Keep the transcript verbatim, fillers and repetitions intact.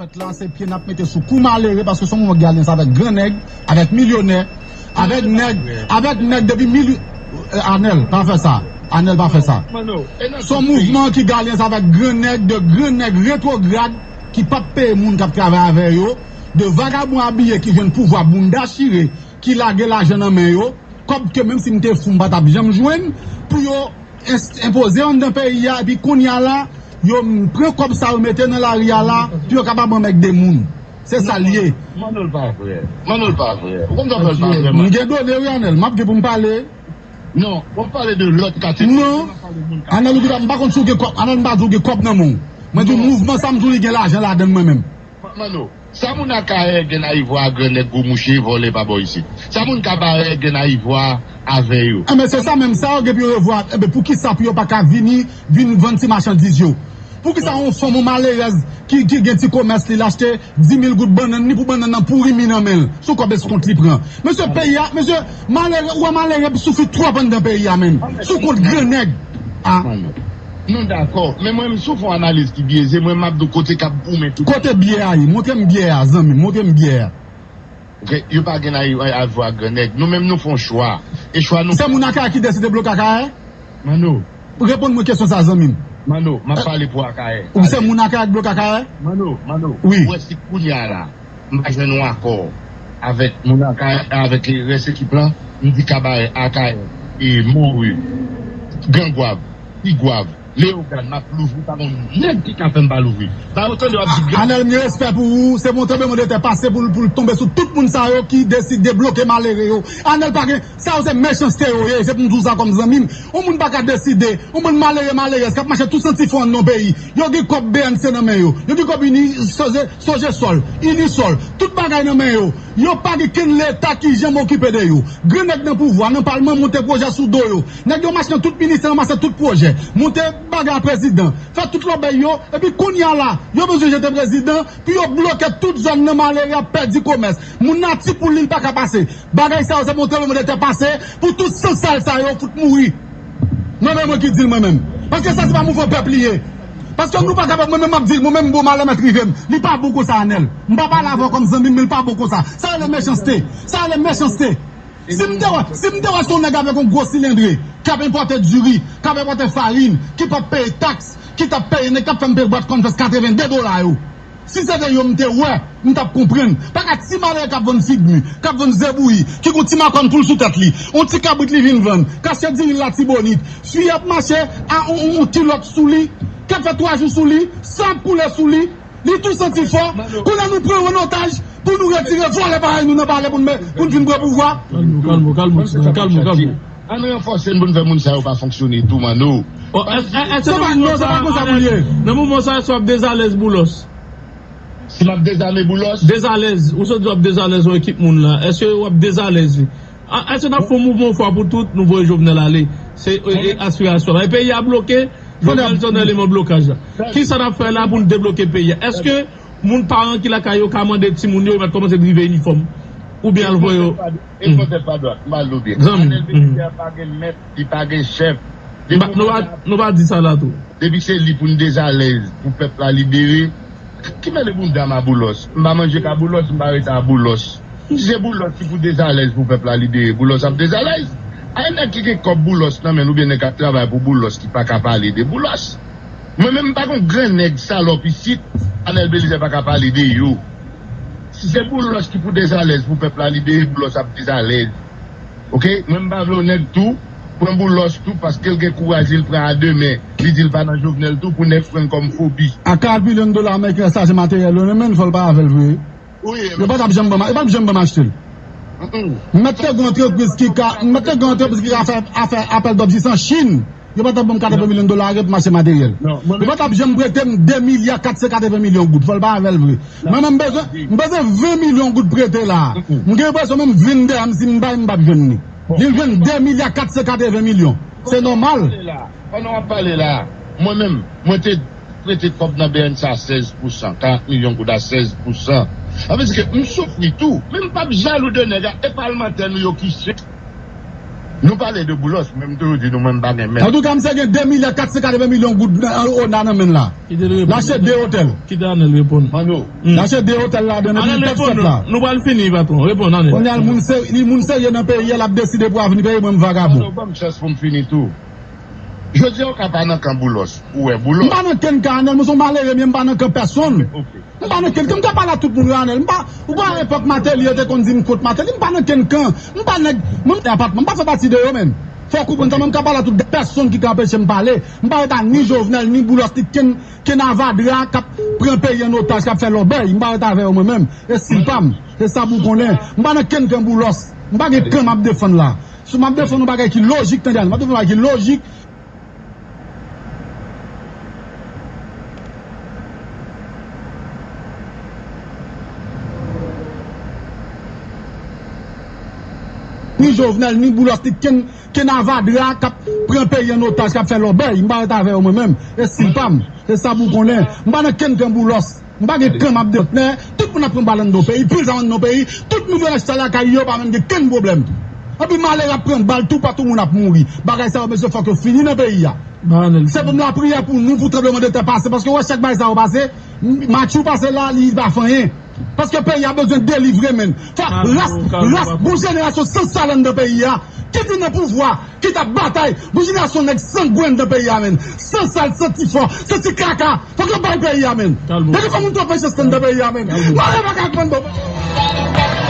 Mèt la, se pye n ap mete sou kou malere, paske se yon mouvman ki gen alyans avèk gran nèg, avèk milyonè, avèk nèg, avèk nèg depi mil, eh, Anèl, pa fè sa. Anèl, pa fè sa. Se yon mouvman ki gen alyans avèk gran nèg, de gran nèg retwograd ki p ap peye moun k ap travay avè yo, de vagabon abiye ki jwenn pouvwa bounda chire, ki lage lajan nan men yo, kòb ke menm si m te fou m pa t ap janm jwenn, pou yo enpoze anndan peyi a, epi kounye a la, yo pran kòb sa yo mete nan lari a la, pou yo kapab anmègde moun. Se sa l ye. Manno, l pa vre. Manno, l pa vre. Ou konn sa fè l pa vre? M gen done wi, Anèl, m ap gen pou m pale. Non, w ap pale de lòt kategori. Non. Anèl, ou di m pa konn si w gen kòb. Anèl, m pa di w gen kòb nan men w. Mwen di w mouvman sa, m di w li gen lajan ladan l mwen menm. Manno, sa moun Akayè gen nan ivwa a, gran nèg, gwo mouche, vòlè pa bò isit? Sa moun Kabarè gen nan ivwa a avè yo? Enben, se sa menm sa yo gen pou yo revwa. Enben, poukisa pou yo pa ka vini, vin vann ti machandiz yo? Poukisa yon fanm, yon malerèz ki, ki gen ti komès li, l achte di mil goud bannann li pou bannann nan pouri mi nan men l, sou kòb eskont li pran? Mesye, peyi a, mesye, malere, ou wè malere ap soufri twòp anndan peyi a menm, sou kont gran nèg. Ah. Non, dakò. Men mwen, m sou fè yon analiz ki byeze, mwen, m ap di w kote k ap goumen tout. Kote byè a ye? Montre m byè a, zanmi m. Montre m byè a. Ok, yo pa gen a, a, a vwa gran nèg. Nou menm, nou fè yon chwa. E chwa nou. Se moun Akayè ki deside bloke Akayè? Manno. Reponn mwen kesyon sa, zanmi m. Manno, m ap pale pou Akayè. Ou se moun Akayè k bloke Akayè? Manno, Manno. Wi. Ou wè si kounye a la, m pa jwenn yon akò avèk moun Akayè, avèk rès ekip lan, m di Kabarè, Akayè, e Mori, Gran Gwav, Ti Gwav, Leyogàn, m ap louvri, pa gon nèg ki ka fè m pa louvri. Ba yo tande w ap di. Anèl, m gen respè pou ou, se pou yon tranblemanntè pase pou l, pou l tonbe sou tout moun sa yo ki deside bloke malere yo. Anèl pa gen, sa yo se mechanste yo ye, se pou m di w sa kòm zanmi m. Yon moun pa ka deside, yon bann malere, malerèz k ap mache tou santi fò anndan yon peyi. Yo gen kòb B N C nan men yo, yo gen kòb ini, soje, soje sòl, ini sòl, tout bagay nan men yo. Yo pa gen kenn leta ki janm okipe de yo. Gran nèg nan pouvwa, nan palman, monte pwojè sou do yo. Nèg yo mache nan tout ministè, ranmase tout pwojè, monte bagay a prezidan, fè tout lòbèy yo, epi kounye a la, yo bezwen jete prezidan pou yo bloke tout zòn nan, malere ap pèdi komès. Moun nan ti poul li, li pa ka pase. Bagay sa yo, se pou yon tranblemanntè pase, pou tout san sal sa yo fout mouri. Mwen menm, mwen ki di l mwen menm. Paske sa se pa mouvman pèp li ye. Paske nou pa kapab, mwen menm m ap di l, mwen menm bon malè mèt rive m. Li pa bon konsa, Anèl. M pa pale avè w kòm zanmi m, men li pa bon konsa. Sa rele mechanste. Sa rele mechanste. Si m te wè, si m te wè se yon nèg avèk yon gwo silendre, k ap enpòte diri, k ap enpòte farin, ki p ap peye taks, ki t ap peye nèg k ap fè m peye bwat kònflèks katrevende dola yo. Si se te yo m te wè, m t ap konprann. Pa ka ti malere k ap vann figmi, k ap vann zebouyi, ki gon ti makòn poul sou tèt li, yon ti kabrit li vin vann, k achte diri l Latibonit, fi ap mache a yon, yon, yon kilòt sou li, k ap fè twa jou sou li, san ap koule sou li, li tou santi fò. Kounye a nou pran yo an otaj pou nou retire vòlè parèy nou nan palè pou n, pou n vin pran pouvwa. Kalme w, kalme w, kalme w, ti nèg, kalme w, kalme w. Ann ranfòse n pou n fè moun sa yo pa fonksyone tou, Manno. Bon, èske, èske nan mouvman sa, nan mouvman sa, èske w ap dezalèz Boulos? Si m ap dezame Boulos? Dezalèz. Ou sot di w ap dezalèz yon ekip moun la. Èske w ap dezalèz li? A, èske n ap fè yon mouvman yon fwa pou tout, nou voye Jovenel ale? Se, e, e, aspirasyon la. E peyi a bloke, Jovenel se yon eleman blokaj la. Kisa n ap fè la pou n debloke peyi a? Èske moun, paran ki lakay yo ka mande timoun yo, yo mèt kòmanse drive inifòm? Oubyen al voye yo? E fòtèt pa dwat, m al louvri. Zanmi m. Anèl Belizaire pa gen mèt, li pa gen chèf. Nou pa, nou pa di sa la tou. Depi se li pou n dezalèz, pou pèp la libere, ki mele bounda m a Boulos? M pa manje ka Boulos, m pa rete a Boulos. Si se Boulos ki pou dezalèz pou pèp la libere, Boulos ap dezalèz. A, e nèg ki gen kòb Boulos nan men l oubyen nèg k ap travay pou Boulos ki pa ka pale de Boulos. Mwen menm, m pa gon gran nèg salòp isit, Anèl Belizaire pa ka pale de yo. Si se Boulos ki pou dezalèz pou pèp la libere, Boulos ap dezalèz. Oke? Mwen, m pa vle yon nèg tou pran Boulos tou, paske l gen kouraj li, l pran a de men. Li di l pa nan Jovenel tou pou nèg pran l kòm fobi. A karant milyon dola ameriken, sa se materyèl yo, men fò l pa avè l vre. Yo pa t ap janm ban m, yo pa t ap janm ban m achte l. M mèt te gen yon antrepriz ki ka, m mèt te gen yon antrepriz ki ka fè, fè apèl dòf jis an Chin. Yo pa t ap ban m katreven milyon dola pou m achte materyèl. Yo pa t ap janm prete m de milya kat san katreven milyon goud. Fò l pa avè l vre. Mwen menm, m bezwen, m bezwen ven milyon goud prete la. M gen enpresyon menm vin dèyè m, si m bay, m p ap jwenn li. Li jwenn de milya kat san katreven milyon. Se nòmal. Pandan w ap pale la, mwen menm, mwen te prete kòb nan B N C a sèz pousan, karant milyon goud a sèz pousan. Sa vle di ke m soufri tou, men m p ap jalou de nèg la, e palmantè nou yo ki se. Nou pale de Boulos, men m toujou di nou, mwen m pa gen men. Antouka, misye gen de milya kat san katreven milyon goud nan, an, ona nan men l la. L achte de otèl. Kite Anèl reponn. Manno. L achte de otèl ladan l epi l fè fèt la. Nou pral fini, patwon. Reponn, Anèl. Kounye a, moun se, li moun serye nan peyi a, l ap deside pou avni peyi, mwen m vagabon. Manno, ban m chans pou m fini tou. Jodi a, ou ka pa nan kan Boulos. Ou wè Boulos. M pa nan kenn kan, Anèl, mwen se yon malere, men m pa nan kan pèsonn. Ok. M pa nan kenn kan, m ka pale a tout moun, Anèl. M pa, ou pa epòk Mateli, yo te konn di m kont Mateli. M pa nan kenn kan. M pa nèg, mwen, m te apatman. M pa fè pati de yo, menm. Fò w konprann sa, mwen, m ka pale a tout pèsonn ki ka anpeche m pale. M pa rete a ni Jovenel, ni Boulos, ni kenn, kenn avadra k ap pran peyi an otaj, k ap fè lòbèy. M pa rete avè yo, mwen menm. E stil pa m. Se sa pou w konnen. M pa nan kenn kan Boulos. M pa gen kan m ap defann la. Si m ap defann yon bagay ki lojik, tande, Anèl. M ap defann yon bagay ki lojik. Ni Jovenel, ni Boulos, ni kenn, kenn avadra k ap pran peyi an otaj, k ap fè lòbèy. M pa rete avè yo, mwen menm. E stil pa m. Se sa pou w konnen. M pa nan kenn kan Boulos. M pa gen kan m ap defann. Tout moun ap pran bal anndan peyi, pil zam anndan peyi. Tout moun vin achte lakay yo, pa menm gen kenn pwoblèm. Anpil malere ap pran bal, toupatou moun ap mouri. Bagay sa yo, mesye, fòk yo fini nan peyi a. Se pou m lapriyè pou nou, pou tranblemanntè pase, paske wè chak bagay sa yo pase, Matthew pase la, li pa fè anyen. Paske peyi a bezwen delivre, menn. Fòk ras, ras, bon jenerasyon sansal anndan peyi a, ki vin nan pouvwa, ki t ap batay pou jenerasyon nèg sangwen anndan peyi a, menn. Sansal, santi fò, santi kaka. Fòk yo bay peyi a, menn. Depi fò moun twò fè chans anndan peyi a, menn. Malere pa ka konn bon.